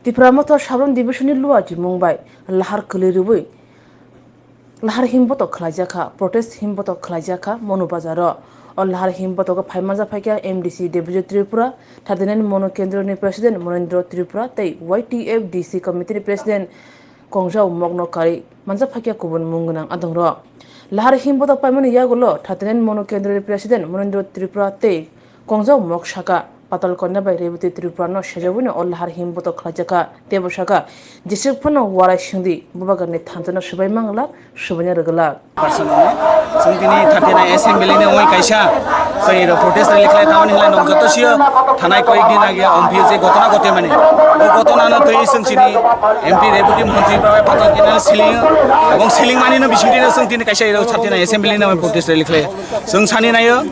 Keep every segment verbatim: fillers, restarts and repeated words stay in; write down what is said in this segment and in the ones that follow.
Tipra Motha Sabram Division ni Luaji mung bai lahar kwlwi rwui lahar himbotok khlaijakha, protest himbotok khlaijakha Monu Bazar o. O lahar himbotogo phai manjak phaikha M D C Debojit Tripura, thirty nine Monu Kendro ni President Monendro Tripura tei Y T F D C Committee ni President Kongjao Mokno Kari manjak phaikha kubun mung gwnang adongrok. Lahar himbotok paimani yagulo thirty nine Monu Kendro ni President Monendro Tripura tei Kongjao Mok saka, Patal Kanya bai Rebati Tripura no sejagwino o lahar himbotok khlaijakha, teibo saka, jeswk phano warai singdi, Bubagrani thansa no swbai manglak, swbaina rwglak. Personally, chwng tini thirty nine assembly ni oi kaisa, chwng iro protest rally khlai tamani hwnlai nok joto sio thanai koyek din age omphi je gotona gote mani. O gotona no twi chwng chini M P Rebati Montri bai Patal Kanya no siling, ebong siling mani no bising tini chwng tini kaisa iro thirty nine assembly ni oi protest rally khlai. Chwng sani naio,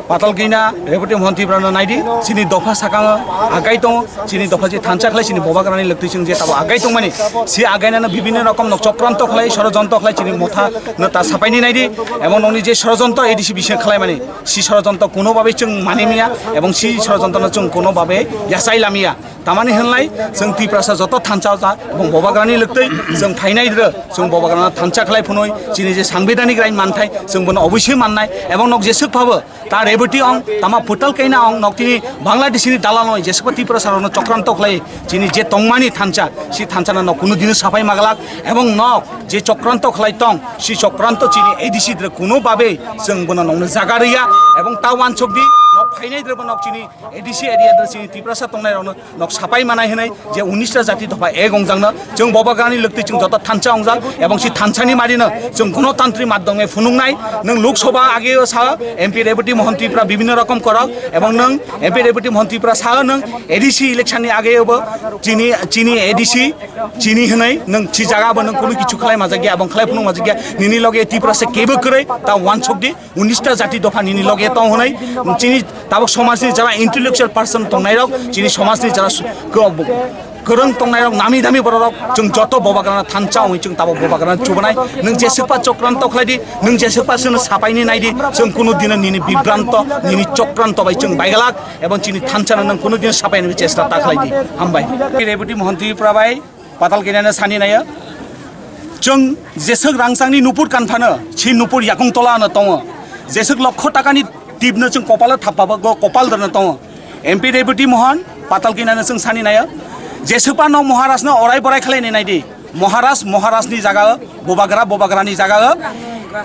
Patal Kanya, Rebati Montri brano naidi, chini dopha sakango agai tongo, chini dopha je thansa khlai, chini Bubagrani loktwi chwng je tabo agai tongmani, si againano bibhinno rokom nok chokranto khlai, sorojonto khlai, chini motha no ta sapaini naidi, ebong nokni je sorojonto A D C bising khlaimani, si sorojonto kuno babe chwng mani miya, ebong si sorojonto no chwng kuno babe yachai lamya. Tamani hwnlai chwng Tiprasa joto thansa ja ebong Bubagrani loktwi chwng phainai dro, chwng Bubagrano thansa khlai phunui chini je sangbidhanik rain manthai chwng bono obosoi mannai ebong nok jeswk phabo ta Rebati ong tama Patal Kanya ong nok tini Bangladesh ni dalal noi jeswk Tiprasa rokno chokranto khlai chini je tongmani thansa si thansa no nok kunu dino sapai maglak ebong nok je chokranto khlai tong si chokranto chini A D C dro kuno babe chwng bono nokno jaga rwya ebong ta wansok di nok phainai dro bo nok chini A D C area dro chini Tiprasa tongnai rokno nok sapai manai hwnwi je unis ta jati dopha ek ongjak no chwng Bubagrani loktwi chwng joto thansa ongjak ebong si thansa ni mari no chwng gonotantri madhyome phunuknai nwng Lok Sabha age o sa M P Rebati Mohan Tripura bibhinno rokom korok ebong nwng M P Rebati Mohan Tripura sa nwng A D C election ni age o bo chini chini A D C chini hwnwi nwng si jaga bo nwng kunu kichu khlai majak ya ebong khlai phunuk majak ya nini loge Tiprasa kebo kwrwi ta wansok di. Unis ta jati dopha nini loge tong hwnwi chini tabuk somajni jara intellectual person tongnairok, chini somajni jara su-, ko-, kwrwng tongnairok, nami dami bororok, chwng joto Bubagrano thansa wngwi chwng tabuk Bubagrano chubanai. Nwng jeswkpa chokranto khlai di, nwng jeswkpa chwngno sapaini nai di, chwng kunu dino nini bibranto, nini chokranto bai chwng baiglak, ebong chini thansano nwng kunu dino sapaini chesta ta khlai di. Hambai. Rebati Mohan Tripura bai. Patal Kanya no sani naio. Chwng jeswk rangchakni nupur kanphano, si nupur yakung tola ano tongo. Jeswk lokho takani tipno chwng kopalo thappa bagwi kopal rwna tongo. M P Rebati Mohan, Patal Kanya no chwng sani naio. Jeswkpa no Maharaj no orai borai khlai nai nai di. Maharaj, Maharaj ni jaga o, Bubagra, Bubagra ni jaga o.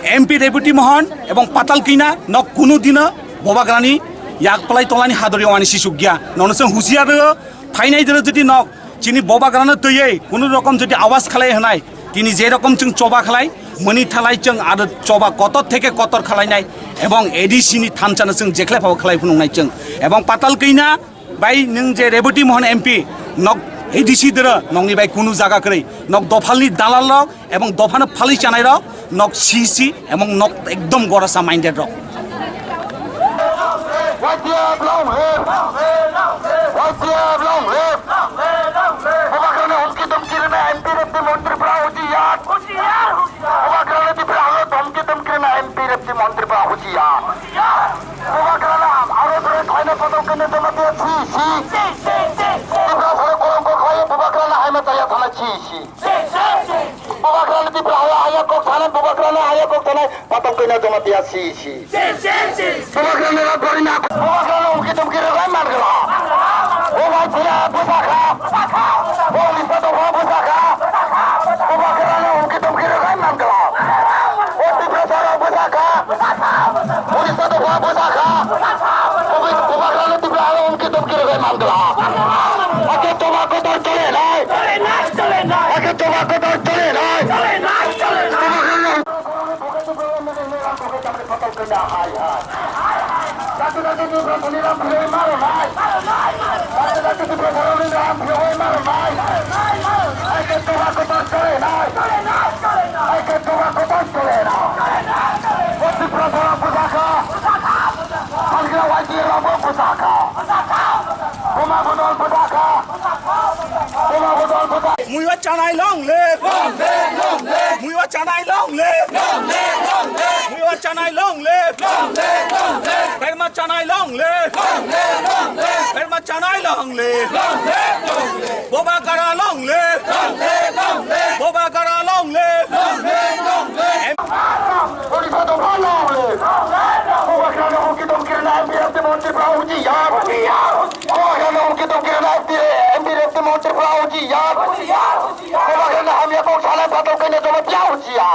M P Rebati Mohan ebong Patal Kanya nok kunu dino Bubagra ni yak plai tolani hadori wani sisuk gya. Nono chwng husiar rw, phainai dino jodi nok Chini Bubagrano twiwi kunu rokom jodi awas khlai hwnai, tini je rokom chwng choba khlai, mani thalai chwng aro choba kotor theke kotor khlainai, ebong A D C ni thansa no chwng jekhlai phabo khlai phunuknai chwng. Ebong Patal Kanya bai nwng je Rebati Mohan M P, nok A D C doro, nokni bai kunu jaga kwrwi, nok dophalni dalal rok, ebong dophano phalwi chanai rok, nok C C ebong nok ekdom gorasa minded rok. Y T F long live! Y T F long live! Bubagrano humki dhumki rwna M P Rebati Mohan Tripura husiar! Bubagrano Tripura halo dhumki dhumki rwna M P Rebati Mohan Tripura husiar! Bubagrano aro dhore khlaina Patal Kanya Jamatia si si! Tripura saro kolongko khlaiwi Bubagrano haima chaya thana si si! Bubagrano Tripura haya haya kok sana, Bubagrano haya kok sana, Patal Kanya Jamatia si si. Bubagrano rat bari na. Bubagrano humki dhumki rwgwi man gla. O bai phira bwsa kha. O Odisha dopha bwsa kha. Bubagrano humki dhumki rwgwi man gla. O Tripura saro bwsa kha. Odisha dopha bwsa kha. Bubagrano Tripura halo humki dhumki rwgwi man gla. Ake choba kotor chole nai. Ake choba kotor chole nai. Muiwa chanai long live! Long live, long live! Muiwa chanai long live! Long live, long live! Muiwa chanai Chanai long live! Long live, long live! Pherma Chanai long live! Long live, long live! Pherma Chanai long live! Long live, long live! Bubagra long live! Long live, long live! Bubagra long live! Long live, long live! Odisha dopha long live! Bubagrano humki dhomki rwna M P F T montri pha hujiya! Bubagrano humki dhomki rwna M P F T montri pha hujiya! Bubagrano hamya kok salai phatok khaina jawab ya hujiya!